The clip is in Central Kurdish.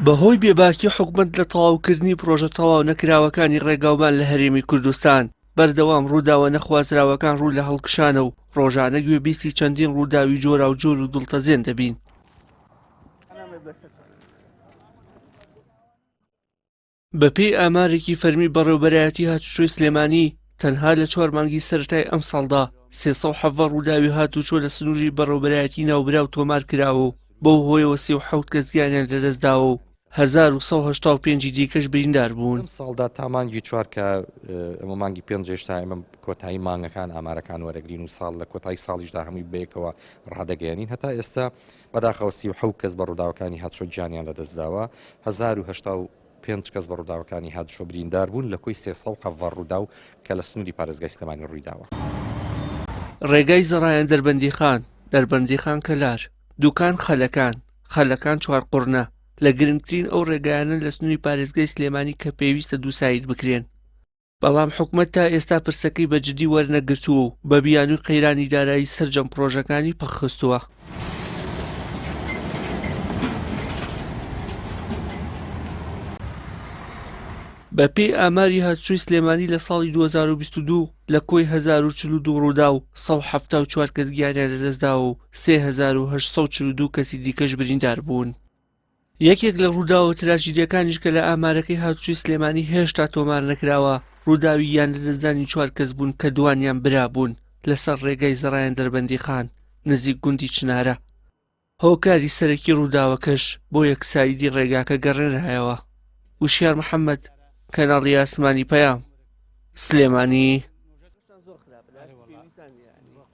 بەهۆی بێباکی حکومەت لە تەواوکردنی پرۆژە تەواو نەکراوەکانی ڕێگاوبان لە هەرێمی کوردستان، بەردەوام ڕووداوە نەخوازراوەکان ڕوو لە هەڵکشانە و ڕۆژانە گوێبیستی چەندین ڕووداوی جۆراوجۆر و دڵتەزێن دەبین. بەپێی ئامارێکی فەرمی بەڕێوبەرایەتی هاتوچۆی سلێمانی، تەنها لە چوار مانگی سەرەتای ئەمساڵدا 317 ڕووداوی هاتوچۆ لە سنووری بەڕێوبەرایەتی ناوبراو تۆمار کراوە و بەو هۆیەوە 37 کەس گیانیان لەدەستداوە و 1185 دیکەش بریندار بوون. لەم ساڵدا تا مانگی چوار کە ئەمە مانگی پێنج هێشتا ئێمە کۆتایی مانگەکان ئامارەکان وەرەگرین و ساڵ لە کۆتایی ساڵیشدا هەمووی بەیەکەوە ڕادەگەیەنین هەتا ئێستا بەداخەوە 37 کەس بە ڕووداوەکانی هاتوچۆ گیانیان لەدەستداوە، 1085 کەس بە ڕووداوەکانی هاتوچۆ بریندار بوون لە کۆی 317 ڕووداو کە لە سنووری پارێزگای سلێمانی ڕوویداوە. ڕێگای زەڕایەن دەربەندیخان، دەربەندیخان کەلار، دوکان خەلەکان، خەلەکان چوارقوڕنە، لە گرنگترین ئەو ڕێگایانەن لە سنووری پارێزگای سلێمانی کە پێویستە دووساید بکرێن. بەڵام حکومەت تا ئێستا پرسەکەی بە جدی وەرنەگرتووە و بە بیانووی قەیرانی دارایی سەرجەم پڕۆژەکانی پەکخستووە. بەپێی ئاماری هاتوچۆی سلێمانی لە ساڵی 2022 لە کۆی 1042 ڕووداو 174 کەس گیانیان لەدەستداوە و 3842 کەسی دیکەش بریندار بوون. یەکێک لە ڕووداوە تراژیدیەکانیش کە لە ئامارەکەی هاتوچۆی سلێمانی هێشتا تۆمار نەکراوە، ڕووداوی گیان لەدەستدانی چوار کەس بوون کە دوانیان برا بوون لەسەر ڕێگای زەڕایەن دەربەندیخان نزیک گوندی چنارە. هۆکاری سەرەکی ڕووداوەکەش بۆ یەکسایدی ڕێگاکە گەڕێنرایەوە. وشیار محەمەد، کەناڵی ئاسمانی پەیام، سلێمانی.